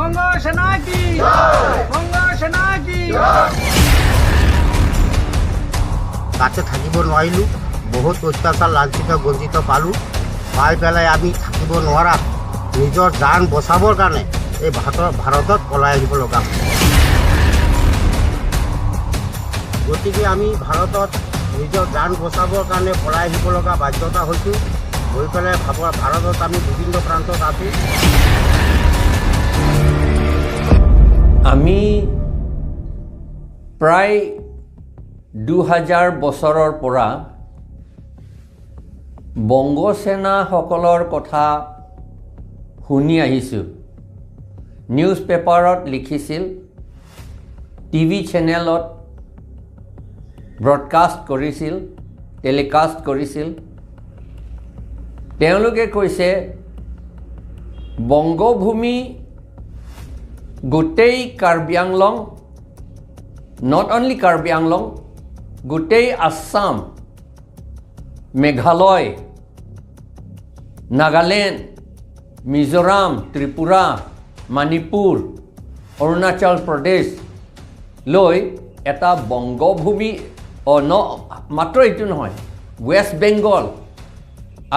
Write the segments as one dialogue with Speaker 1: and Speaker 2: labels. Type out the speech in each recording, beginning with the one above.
Speaker 1: বঙ্গ সেনা কি, বঙ্গ সেনা কি।
Speaker 2: তাতে থাকিব নোৱাৰিলোঁ। বহুত অত্যাচাৰ, লাঞ্ছিত, বঞ্চিত পালোঁ। পাই পেলাই আমি থাকিব নোৱাৰাত নিজৰ জান বচাবৰ কাৰণে এই ভাৰতত পলাই আহিব লগা হ'ল। গতিকে আমি ভাৰতত নিজৰ জান বচাবৰ কাৰণে পলাই আহিব লগা বাধ্যতা হৈছোঁ। গৈ পেলাই ভাৰতত আমি বিভিন্ন প্ৰান্তত আছোঁ।
Speaker 3: আমি প্ৰায় 2000 বছৰৰ পৰা বংগসেনাসকলৰ কথা শুনি আহিছোঁ। নিউজ পেপাৰত লিখিছিল, টিভি চেনেলত ব্ৰডকাষ্ট কৰিছিল, টেলিকাষ্ট কৰিছিল। তেওঁলোকে কৈছে বংগভূমি গোটেই Karbi Anglong, not only Karbi Anglong, গোটেই আছাম, মেঘালয়, নাগালেণ্ড, মিজোৰাম, ত্ৰিপুৰা, মণিপুৰ, অৰুণাচল প্ৰদেশ লৈ এটা বংগভূমি, ন মাত্ৰ এইটো নহয়, ৱেষ্ট বেংগল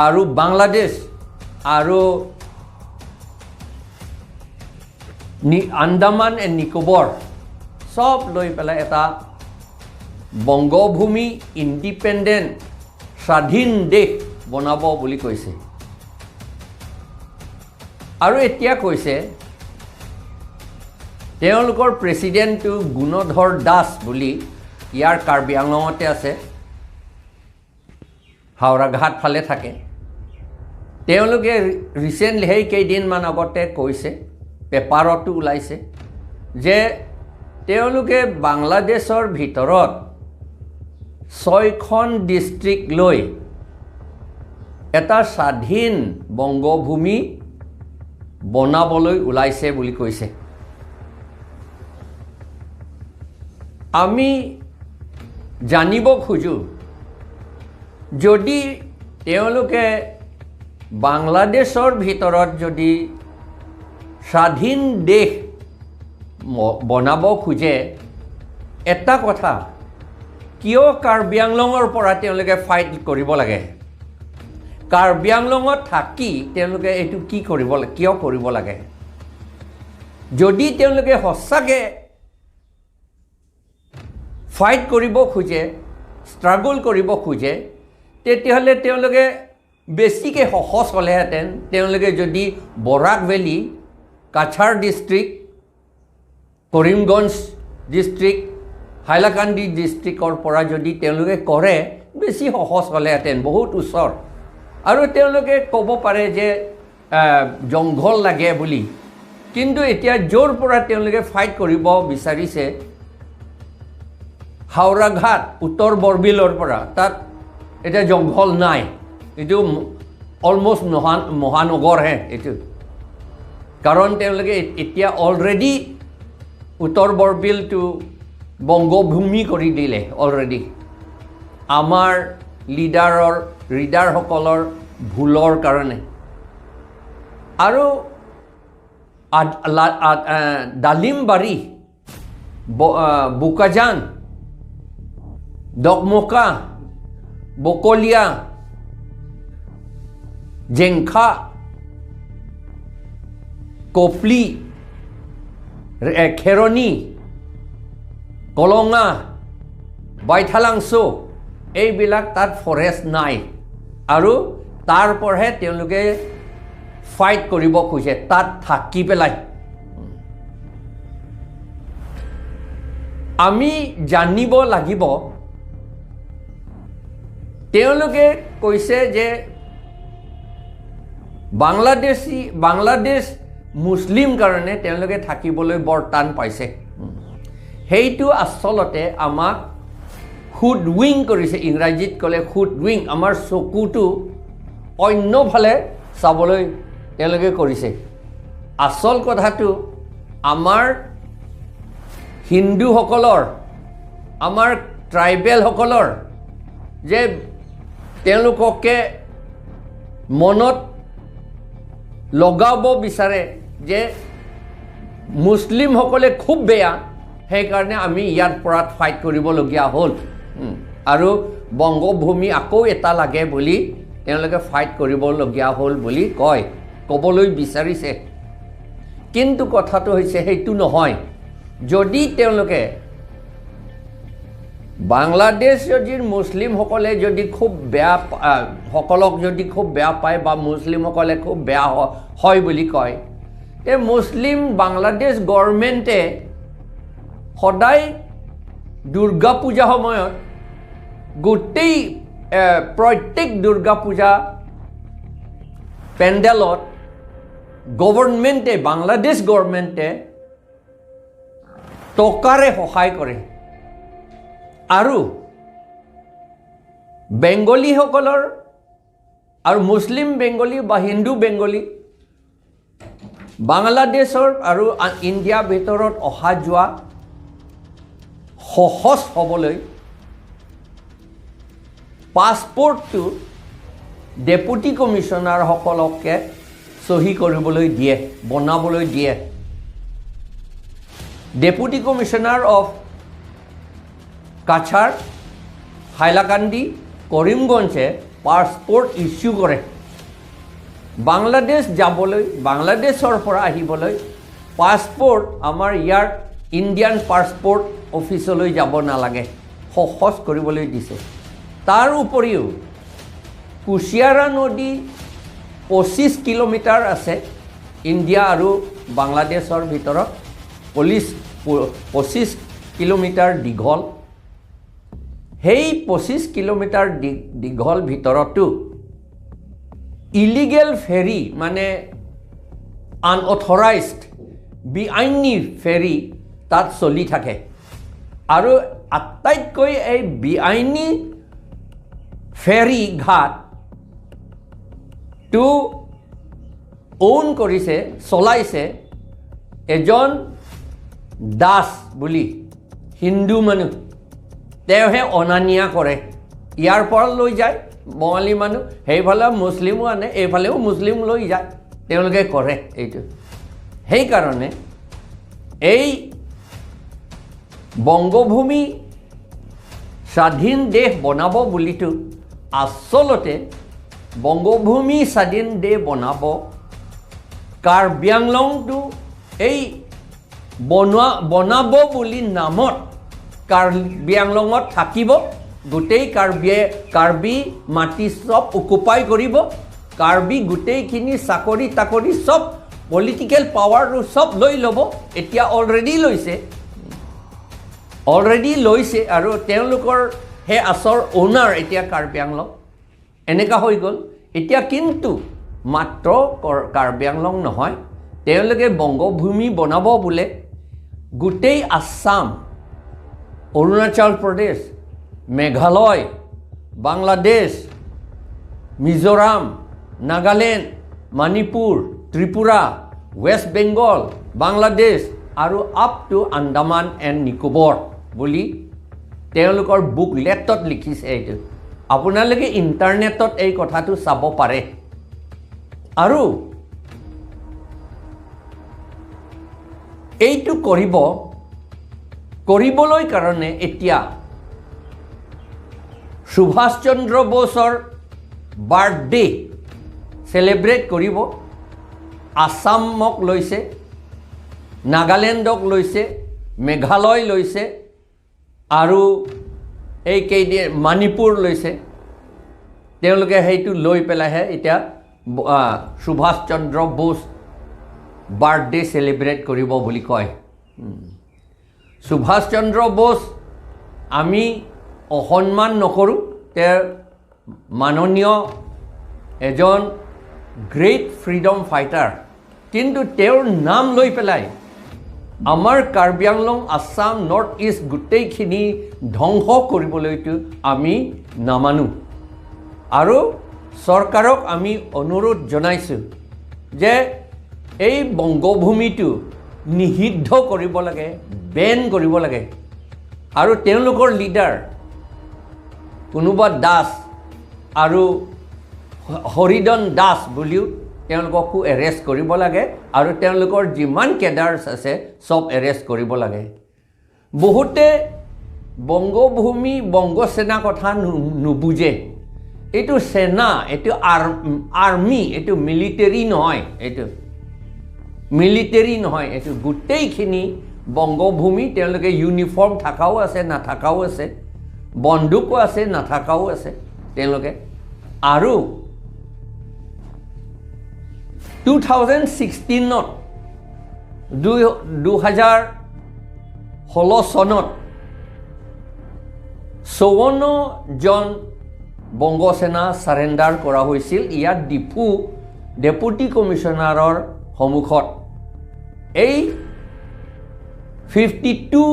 Speaker 3: আৰু বাংলাদেশ আৰু আন্দামান এণ্ড নিকোবৰ চব লৈ পেলাই এটা বংগভূমি ইণ্ডিপেণ্ডেণ্ট স্বাধীন দেশ বনাব বুলি কৈছে। আৰু এতিয়া কৈছে তেওঁলোকৰ প্ৰেচিডেণ্টটো গুণধৰ দাস বুলি, ইয়াৰ কাৰ্বি আংলঙতে আছে, হাওৰাঘাট ফালে থাকে। তেওঁলোকে ৰিচেণ্টলি সেই কেইদিনমান আগতে কৈছে, পেপাৰতো ওলাইছে যে তেওঁলোকে বাংলাদেশৰ ভিতৰত 6খন ডিষ্ট্ৰিক্ট লৈ এটা স্বাধীন বংগভূমি বনাবলৈ ওলাইছে বুলি কৈছে। আমি জানিব খোজোঁ, যদি তেওঁলোকে বাংলাদেশৰ ভিতৰত যদি স্বাধীন দেশ বনাব খোজে, এটা কথা, কিয় কাৰ্বি আংলঙৰ পৰা তেওঁলোকে ফাইট কৰিব লাগে? কাৰ্বি আংলঙত থাকি তেওঁলোকে এইটো কি কৰিব, কিয় কৰিব লাগে? যদি তেওঁলোকে সঁচাকৈ ফাইট কৰিব খোজে, ষ্ট্ৰাগল কৰিব খোজে, তেতিয়াহ'লে তেওঁলোকে বেছিকৈ সহজ হ'লেহেঁতেন। তেওঁলোকে যদি Barak valley, Cachar district, Karimganj district, Hailakandi ডিষ্ট্ৰিক্টৰ পৰা যদি তেওঁলোকে কৰে, বেছি সহজ হ'লেহেঁতেন, বহুত ওচৰ। আৰু তেওঁলোকে ক'ব পাৰে যে জংঘল লাগে বুলি, কিন্তু এতিয়া য'ৰ পৰা তেওঁলোকে ফাইট কৰিব বিচাৰিছে, হাওৰাঘাট উত্তৰ বৰবিলৰ পৰা, তাত এতিয়া জংঘল নাই, এইটো অলমষ্ট মহানগৰহে এইটো। কাৰণ তেওঁলোকে এতিয়া অলৰেডি উত্তৰ বৰবিলটো বংগভূমি কৰি দিলে অলৰেডি, আমাৰ লিডাৰসকলৰ ভুলৰ কাৰণে। আৰু ডালিমবাৰী, বোকাজান, দকমকা, বকলীয়া, জেংখা, কপলি, খেৰণি, কলঙা, বাইথালাংছ', এইবিলাক তাত ফৰেষ্ট নাই। আৰু তাৰ পৰাহে তেওঁলোকে ফাইট কৰিব খোজে তাত থাকি পেলাই। আমি জানিব লাগিব, তেওঁলোকে কৈছে যে বাংলাদেশ মুছলিম কাৰণে তেওঁলোকে থাকিবলৈ বৰ টান পাইছে। সেইটো আচলতে আমাক হুড উইং কৰিছে, ইংৰাজীত ক'লে হুড উইং, আমাৰ চকুটো অন্যফালে চাবলৈ তেওঁলোকে কৰিছে। আচল কথাটো আমাৰ হিন্দুসকলৰ, আমাৰ ট্ৰাইবেলসকলৰ যে তেওঁলোককে মনত লগাব বিচাৰে যে মুছলিমসকলে খুব বেয়া, সেইকাৰণে আমি ইয়াৰ পৰা ফাইট কৰিবলগীয়া হ'ল আৰু বংগভূমি আকৌ এটা লাগে বুলি তেওঁলোকে ফাইট কৰিবলগীয়া হ'ল বুলি কয়, ক'বলৈ বিচাৰিছে। কিন্তু কথাটো হৈছে সেইটো নহয়। যদি তেওঁলোকে বাংলাদেশ যদি মুছলিমসকলে যদি খুব বেয়া সকলক যদি খুব বেয়া পায় বা মুছলিমসকলে খুব বেয়া হয় বুলি কয়, এই মুছলিম বাংলাদেশ গভৰ্ণমেণ্টে সদায় দুৰ্গা পূজা সময়ত গোটেই প্ৰত্যেক দুৰ্গা পূজা পেণ্ডেলত গভৰ্ণমেণ্টে, বাংলাদেশ গভৰ্ণমেণ্টে টকাৰে সহায় কৰে আৰু বেংগলীসকলৰ আৰু মুছলিম বেংগলী বা হিন্দু বেংগলী বাংলাদেশৰ আৰু ইণ্ডিয়াৰ ভিতৰত অহা যোৱা সহজ হ'বলৈ পাছপৰ্টটো ডেপুটি কমিশ্যনাৰসকলকে চহী কৰিবলৈ দিয়ে, বনাবলৈ দিয়ে। Deputy commissioner of Cachar, Hailakandi, কৰিমগঞ্জে passport issue কৰে। বাংলাদেশ যাবলৈ, বাংলাদেশৰ পৰা আহিবলৈ পাছপৰ্ট আমাৰ ইয়াৰ ইণ্ডিয়ান পাছপৰ্ট অফিচলৈ যাব নালাগে, সহজ কৰিবলৈ দিছে। তাৰ উপৰিও কুশিয়াৰা নদী 25 কিলোমিটাৰ আছে ইণ্ডিয়া আৰু বাংলাদেশৰ ভিতৰত, 25 কিলোমিটাৰ দীঘল। সেই 25 কিলোমিটাৰ দীঘল ভিতৰতো ইলিগেল ফেৰী, মানে আনঅথৰাইজড বেআইনী ফেৰী তাত চলি থাকে। আৰু আটাইতকৈ এই বেআইনী ফেৰী ঘাটটো অ'ন কৰিছে, চলাইছে এজন দাস বুলি হিন্দু মানুহ, তেওঁহে অনা নিয়া কৰে। ইয়াৰ পৰা লৈ যায় বঙালী মানুহ, সেইফালে মুছলিমো আনে, এইফালেও মুছলিম লৈ যায়, তেওঁলোকে কৰে এইটো। সেইকাৰণে এই বংগভূমি স্বাধীন দেশ বনাব বুলিতো আচলতে বংগভূমি স্বাধীন দেশ বনাব কাৰ্বি আংলংটো এই বনাব বুলি নামত কাৰ্বি আংলঙত থাকিব, গোটেই কাৰ্বি মাটি চব অকুপাই কৰিব, কাৰ্বি গোটেইখিনি চাকৰি তাকৰি চব পলিটিকেল পাৱাৰটো চব লৈ ল'ব। এতিয়া অলৰেডি লৈছে, অলৰেডি লৈছে আৰু তেওঁলোকৰ সেই আচৰ অ'নাৰ এতিয়া কাৰ্বি আংলং এনেকুৱা হৈ গ'ল। এতিয়া কিন্তু মাত্ৰ কাৰ্বি আংলং নহয়, তেওঁলোকে বংগভূমি বনাব বোলে গোটেই আছাম, অৰুণাচল প্ৰদেশ, মেঘালয়, বাংলাদেশ, মিজোৰাম, নাগালেণ্ড, মণিপুৰ, ত্ৰিপুৰা, ৱেষ্ট বেংগল, বাংলাদেশ আৰু up to Andaman and Nicobar বুলি তেওঁলোকৰ বুকলেটত লিখিছে। এইটো আপোনালোকে ইণ্টাৰনেটত এই কথাটো চাব পাৰে। আৰু এইটো কৰিবলৈ কাৰণে এতিয়া সুভাষ চন্দ্ৰ বোসৰ বাৰ্থডে চেলিব্ৰেট কৰিব, আছামক লৈছে, নাগালেণ্ডক লৈছে, মেঘালয় লৈছে আৰু এই কেইদিন মণিপুৰ লৈছে। তেওঁলোকে সেইটো লৈ পেলাইহে এতিয়া সুভাষ চন্দ্ৰ বোস বাৰ্থডে চেলিব্ৰেট কৰিব বুলি কয়। সুভাষ চন্দ্ৰ বোস আমি অসন্মান নকৰোঁ, তেওঁ মাননীয় এজন গ্ৰেট ফ্ৰীডম ফাইটাৰ, কিন্তু তেওঁৰ নাম লৈ পেলাই আমাৰ কাৰ্বি আংলং, আছাম, নৰ্থ ইষ্ট গোটেইখিনি ধ্বংস কৰিবলৈতো আমি নামানো। আৰু চৰকাৰক আমি অনুৰোধ জনাইছোঁ যে এই বংগভূমিটো নিষিদ্ধ কৰিব লাগে, বেন কৰিব লাগে। আৰু তেওঁলোকৰ লিডাৰ কোনোবা দাস আৰু হৰিদন দাস বুলিও তেওঁলোককো এৰেষ্ট কৰিব লাগে আৰু তেওঁলোকৰ যিমান কেডাৰ্ছ আছে চব এৰেষ্ট কৰিব লাগে। বহুতে বংগভূমি বংগসেনা কথা নুবুজে। এইটো সেনা, এইটো আৰ্মি, এইটো মিলিটেৰী নহয়, এইটো মিলিটেৰী নহয়, এইটো গোটেইখিনি বংগভূমি। তেওঁলোকে ইউনিফৰ্ম থকাও আছে, নাথাকাও আছে, বন্দুকো আছে, নাথাকাও আছে তেওঁলোকে। আৰু 2016ত, 2016 চনত 54জন বংগসেনা চাৰেণ্ডাৰ কৰা হৈছিল ইয়াত ডিফু ডেপুটি কমিশ্যনাৰৰ সন্মুখত। এই 52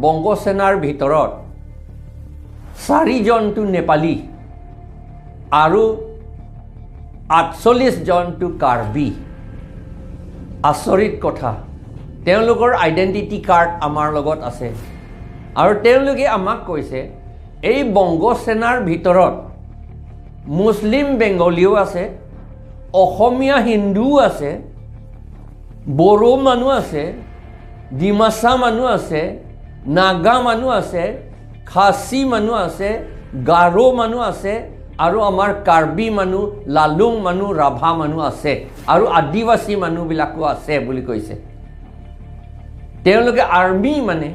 Speaker 3: বংগসেনাৰ ভিতৰত চাৰিজনটো নেপালী আৰু 48জনটো কাৰ্বি। আচৰিত কথা, তেওঁলোকৰ আইডেণ্টিটি কাৰ্ড আমাৰ লগত আছে আৰু তেওঁলোকে আমাক কৈছে এই বংগসেনাৰ ভিতৰত মুছলিম বেংগলীও আছে, অসমীয়া হিন্দুও আছে, বড়ো মানুহ আছে, ডিমাচা মানুহ আছে, নাগা মানুহ আছে, খাচী মানুহ আছে, গাৰো মানুহ আছে আৰু আমাৰ কাৰ্বি মানুহ, লালুং মানুহ, ৰাভা মানুহ আছে আৰু আদিবাসী মানুহবিলাকো আছে বুলি কৈছে। তেওঁলোকে আৰ্মি মানে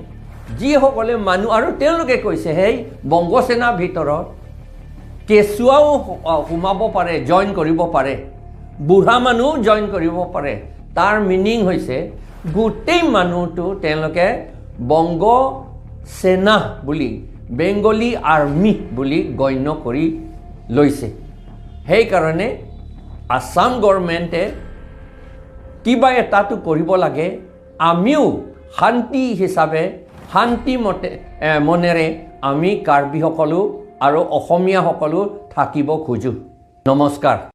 Speaker 3: যিসকলে মানুহ, আৰু তেওঁলোকে কৈছে সেই বংগসেনাৰ ভিতৰত কেঁচুৱাও সোমাব পাৰে, জইন কৰিব পাৰে, বুঢ়া মানুহো জইন কৰিব পাৰে। তাৰ মিনিং হৈছে গোটেই মানুহটো তেওঁলোকে বংগ সেনা বুলি, বেংগলী আৰ্মি বুলি গণ্য কৰি লৈছে। সেইকাৰণে আছাম গভৰ্ণমেণ্টে কিবা এটাটো কৰিব লাগে। আমিও শান্তি হিচাপে, শান্তি মতে মনেৰে আমি কাৰ্বিসকলো আৰু অসমীয়াসকলো থাকিব খোজোঁ। নমস্কাৰ।